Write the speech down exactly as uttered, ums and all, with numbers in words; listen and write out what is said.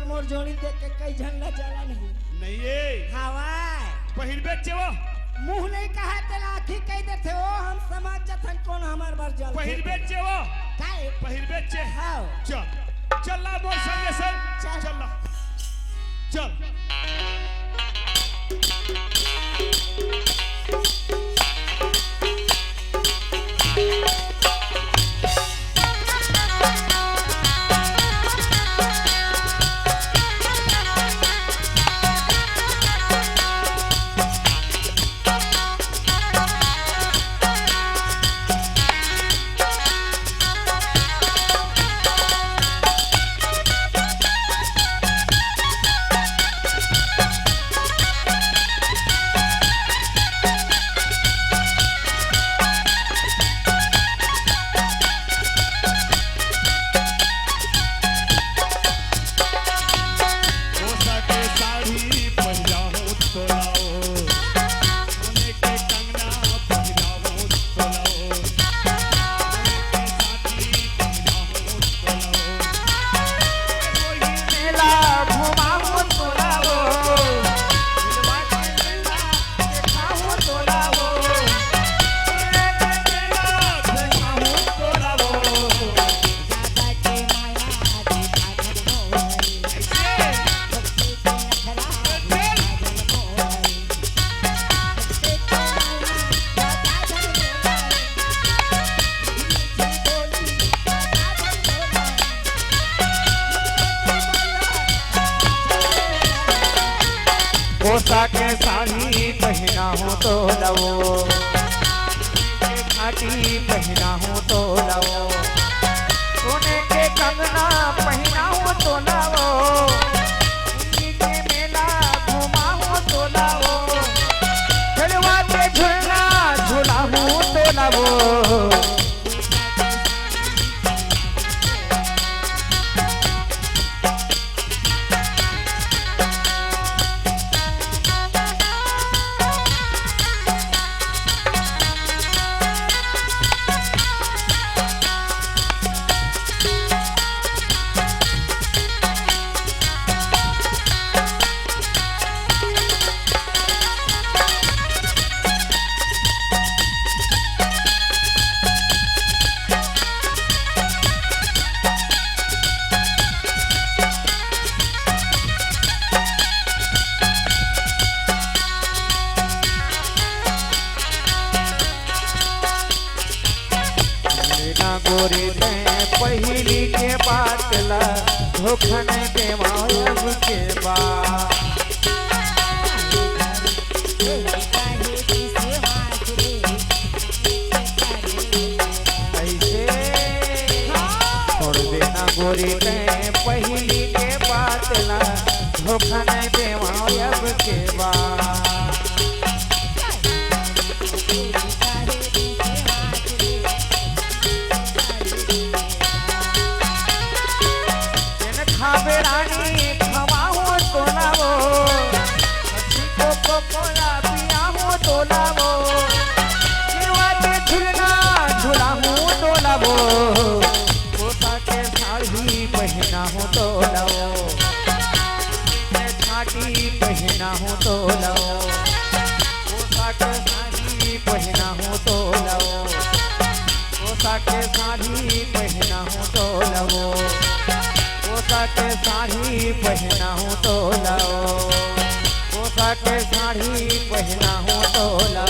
मोर जोड़ी देख के कई झन ला जलन हे। नहीं ए। हवय। पहिरबे चे वो। मुंह नहीं कहा तेला आँखी कह देथे वो, हम समझ जथन कौन हमर बर जल। पहिरबे चे वो। काय? पहिरबे चे। हाँ। चल। चल ला मोर संगे संग। चल। चल ला। चल। कोसा के साड़ी पहिना हूँ तो लवो, खाटी पहिना हूँ तो लवो, सोने के कंगना पहिना हूँ तो लवो, के मेला घुमा हूँ तो लवो, खेलवा के झूलना झूला हूँ तो लवो। लेना गोरी तैं पहिली के बात ला, धोखा नहीं देवा अब के बाद। ऐसे छोड़ देना गोरी तैं पहिली के बात ला, धोखा नहीं देवा अब के बाद। तेन खाबे रानी खवाहूँ तोला वो, अच्छी को को कोला पियाहूँ तोला वो, जीवा के झुलना झुलाहूँ तोला वो, कोसा के साड़ी पहनाहूँ तोला वो, मैं छाटी पहनाहूँ तोला वो, कोसा के साड़ी पहनाहूँ तोला वो। कोसा के साड़ी पहनाहूँ तोला वो, कोसा के साड़ी पहनाहूँ तोला वो, कोसा के साड़ी पहनाहूँ तोला